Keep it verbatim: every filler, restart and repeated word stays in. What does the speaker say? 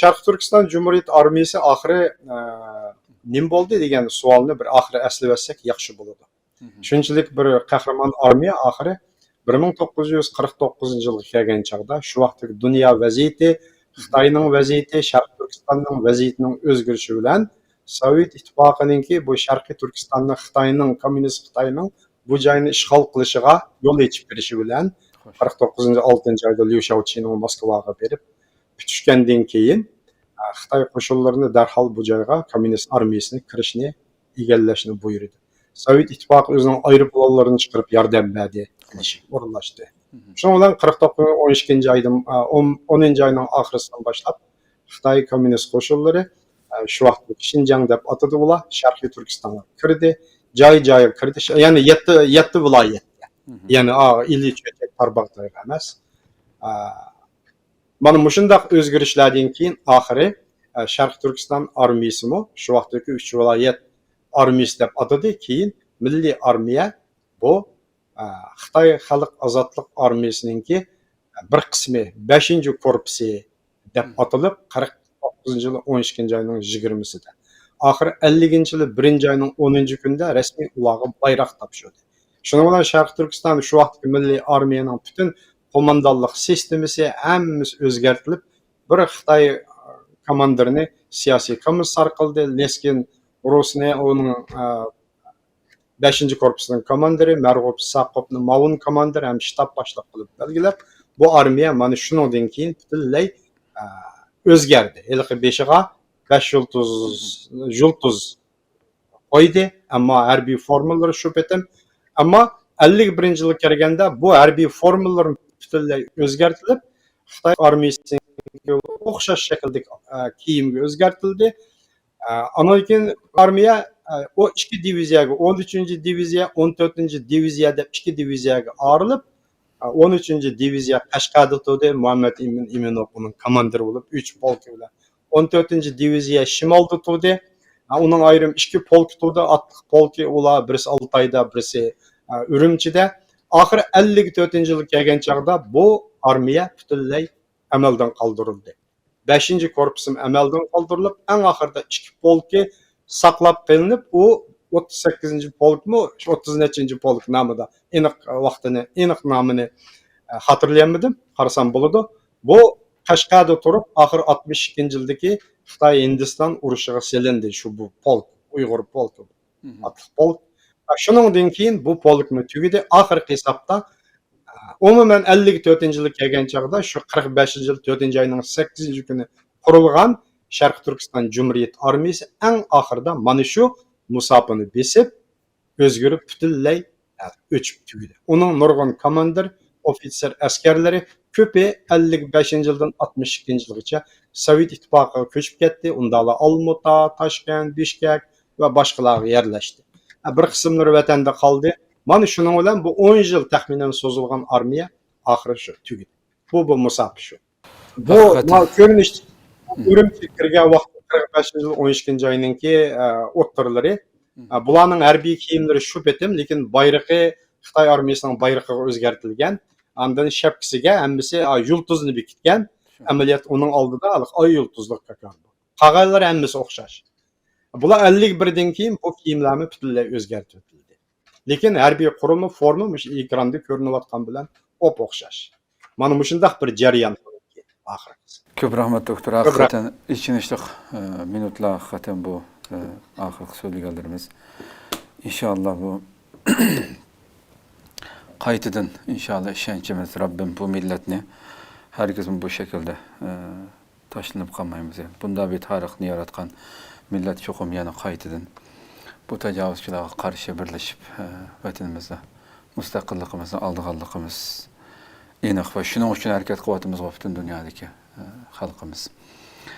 شەرقىي تۈركىستان جۇمھۇرىيىتى ئارمىيىسى ئاخىرى، ئە، نېمە بولدى دېگەن سوئالنى بىر ئاخىرى ئەسلىۋەتسەك ياخشى بولىدۇ. شۇنچىلىك بىر قەھرىمان ئارمىيە ئاخىرى بىر مىڭ توققۇز يۈز قىرىق توققۇزىنچى يىلغا كەلگەن چاغدا شۇ ۋاقىتتىكى دۇنيا ۋەزىيىتى، خىتاينىڭ ۋەزىيىتى، شەرقىي تۈركىستاننىڭ ۋەزىيىتىنىڭ ئۆزگىرىشى بىلەن سوۋېت ئىتتىپاقىنىڭكى بۇ شەرقىي تۈركىستاننى خىتاينىڭ، كوممۇنىست خىتاينىڭ بۇ جاينى ئىشغال قىلىشىغا يول ئېچىپ بېرىشى بىلەن، قىرىق توققۇزىنچى ئالتىنچى ئايدا ليۇ شياۋچىنىڭ موسكۋاغا بېرىپ پۈتۈشكەندىن كېيىن، ئە، خىتاي قوشۇنلىرىنى دەرھال بۇ جايغا كوممۇنىست ئارمىيىسىنى كىرىشنى، ئىگىلەشنى بۇيرۇدى. سوۋېت ئىتتىپاقى ئۆزىنىڭ ئايروپىلانلىرىنى چىقىرىپ ياردەم بەردى. ئورۇنلاشتى. شۇنىڭ بىلەن قىرىق توققۇزىنچى ئون ئىككىنچى ئايدىن، ئە، ئون، ئونىنچى ئاينىڭ ئاخىرىسىدىن باشلاپ خىتاي كوممۇنىست قوشۇنلىرى، ئە، شۇ ۋاقىتتىكى شىنجاڭ دەپ ئاتىدى ئۇلار، شەرقىي تۈركىستانغا كىردى، جاي-جايغا كىردى. شۇ، يەنى يەتتە، يەتتە ۋىلايەتكە. يەنى، ئا، ئىلى، چۆچەك، تارباغاتايغا ئەمەس. ئا، مانا مۇشۇنداق ئۆزگىرىشلەردىن كېيىن ئاخىرى، ئە، شەرقىي تۈركىستان ئارمىيىسىمۇ شۇ ۋاقىتتىكى ئۈچ ۋىلايەت ئارمىيىسى دەپ ئاتىدى. كېيىن مىللىي ئارمىيە بۇ، ئە، خىتاي خەلق ئازادلىق ئارمىيىسىنىڭكى بىر قىسمى، بەشىنچى كورپۇسى دەپ ئاتىلىپ، قىرىق توققۇزىنچى يىلى ئون ئىككىنچى ئاينىڭ يىگىرمىسىدە، ئاخىرى ئەللىكىنچى يىلى بىرىنچى ئاينىڭ ئونىنچى كۈنىدە رەسمىي ئۇلارغا بايراق تاپشۇردى. شۇنىڭ بىلەن شەرقىي تۈركىستان شۇ ۋاقىتتىكى مىللىي ئارمىيەنىڭ پۈتۈن قوماندانلىق سىستېمىسى، ھەممىسى ئۆزگەرتىلىپ، بىر خىتاي كوماندىرىنى سىياسىي كومىسسار قىلدى. لېسكىن رۇسنى ئۇنىڭ، ئە، بەشىنچى كورپۇسنىڭ كوماندىرى، مەرغۇپ ساقۇپنى مۇئاۋىن كوماندىر ھەم شتاب باشلىقى قىلىپ بەلگىلەپ، بۇ ئارمىيە مانا شۇنىڭدىن كېيىن پۈتۈنلەي، ئە، ئۆزگەردى. ھېلىقى بېشىغا بەش يۇلتۇز، يۇلتۇز قويدى، ئەمما ھەربىي فورمىلىرى شۇ پېتىم. ئەمما ئەللىك بىرىنچى يىلغا كەلگەندە بۇ ھەربىي فورمىلىرى پۈتۈنلەي ئۆزگەرتىلىپ، خىتاي ئارمىيىسىگە ئوخشاش شەكىلدىكى، ئە، كىيىمگە ئۆزگەرتىلدى. ئە، ئاندىن كېيىن ئارمىيە، ئە، ئۇ ئىككى دىۋىزىيەگە، ئون ئۈچىنچى دىۋىزىيە، ئون تۆتىنچى دىۋىزىيە دەپ ئىككى دىۋىزىيەگە ئايرىلىپ، ئە، ئون ئۈچىنچى دىۋىزىيە قەشقەردە تۇردى، مۇھەممەد ئىمىن ئىمىنوف ئۇنىڭ كوماندىرى بولۇپ، ئۈچ پولكى بىلەن. ئون تۆتىنچى دىۋىزىيە شىمالدا تۇردى. ئە، ئۇنىڭ ئايرىم ئىككى پولكى تۇردى، ئاتلىق پولكى، ئۇلار بىرسى ئالتايدا، بىرسى، ئە، ئۈرۈمچىدە. ئاخىرى ئەللىك تۆتىنچى يىلغا كەلگەن چاغدا بۇ ئارمىيە پۈتۈنلەي ئەمەلدىن قالدۇرۇلدى. بەشىنچى كورپۇسمۇ ئەمەلدىن قالدۇرۇلۇپ، ئەڭ ئاخىرىدا ئىككى پولكى ساقلاپ قېلىنىپ، ئۇ ئوتتۇز سەككىزىنچى پولكمۇ، شۇ ئوتتۇز نەچچىنچى پولك نامىدا، ئېنىق ۋاقتىنى، ئېنىق نامىنى، ئە، خاتىرىلىيەلمىدىم، قارىسام بولىدۇ. بۇ قەشقەردە تۇرۇپ، ئاخىر ئاتمىش ئىككىنچى يىلدىكى خىتاي ھىندىستان ئۇرۇشىغا سېلىندى شۇ بۇ پولك، ئۇيغۇر پولكى، ئاتلىق پولك. شۇنىڭدىن كېيىن بۇ پولكمۇ تۈگىدى. ئاخىرقى ھېسابتا، ئومۇمەن، ئەللىك تۆتىنچى يىلى كەلگەن چاغدا، شۇ قىرىق بەشىنچى يىل تۆتىنچى ئاينىڭ سەككىزىنچى كۈنى قۇرۇلغان شەرقىي تۈركىستان جۇمھۇرىيىتى ئارمىيىسى ئەڭ ئاخىرىدا مانا شۇ مۇساپىنى بېسىپ، ئۆزگىرىپ، پۈتۈنلەي ئۆچۈپ تۈگىدى. ئۇنىڭ نۇرغۇن كوماندىر، ئوفىتسېر، ئەسكەرلىرى كۆپى ئەللىك بەشىنچى يىلدىن ئاتمىش ئىككىنچى يىلغىچە سوۋېت ئىتتىپاقىغا كۆچۈپ كەتتى. ئۇنداقلا ئالمۇتا، تاشكەنت، بىشكەك ۋە باشقىلارغا يەرلەشتى. بىر قىسىملىرى ۋەتەندە قالدى. مانا شۇنىڭ بىلەن بۇ ئون يىل تەخمىنەن سوزۇلغان ئارمىيە ئاخىرى شۇ تۈگىدى. بۇ، بۇ مۇساپە شۇ. بۇ، ھەقىقەتەن. ما كۆرۈنۈش، ئۈرۈمچىگە كىرگەن ۋاقتى قىرىق بەشىنچى يىل ئون ئىككىنچى ئاينىڭكى، ئە، ئوتتۇرىلىرى. ئە، بۇلارنىڭ ھەربىي كىيىملىرى شۇ پېتىم، لېكىن بايرىقى خىتاي ئارمىيىسىنىڭ بايرىقىغا ئۆزگەرتىلگەن. ئاندىن شەپكىسىگە ھەممىسى، ئا، يۇلتۇزنى بېكىتكەن. ئەمەلىيەتتە ئۇنىڭ ئالدىدا ئاي يۇلتۇزلۇق كاكار بار. قالغانلىرى ھەممىسى ئوخشاش. بۇلار ئەللىك بىردىن كېيىن بۇ كىيىملەرمۇ پۈتۈنلەي ئۆزگەرتىۋېتىلدى. لېكىن ھەربىي قۇرۇلما، فورما مۇشۇ ئېكراندا كۆرۈنۈۋاتقان بىلەن ئوپئوخشاش. مانا مۇشۇنداق بىر جەريان ئاخىرقىسى. كۆپ رەھمەت، دوكتور. كۆپ رەھمەت. ھەقىقەتەن ئېچىنىشلىق، ئە، مىنۇتلار ھەقىقەتەن بۇ، ئە، ئاخىرقى سۆزلىگەنلىرىمىز. ئىنشاللا بۇ قايتىدىن، ئىنشاللا، ئىشەنچىمىز، رەببىم بۇ مىللەتنى ھەرگىزمۇ بۇ شەكىلدە، ئە، تاشلىنىپ قالمايمىز. بۇنداق بىر تارىخنى ياراتقان مىللەت چوقۇم يەنە قايتىدىن بۇ تاجاۋۇزچىلارغا قارشى بىرلىشىپ، ئە، ۋەتىنىمىزدە مۇستەقىللىقىمىزنى ئالىدىغانلىقىمىز ئېنىق ۋە شۇنىڭ ئۈچۈن ھەرىكەت قىلىۋاتىمىزغۇ پۈتۈن دۇنيادىكى، ئە، خەلقىمىز.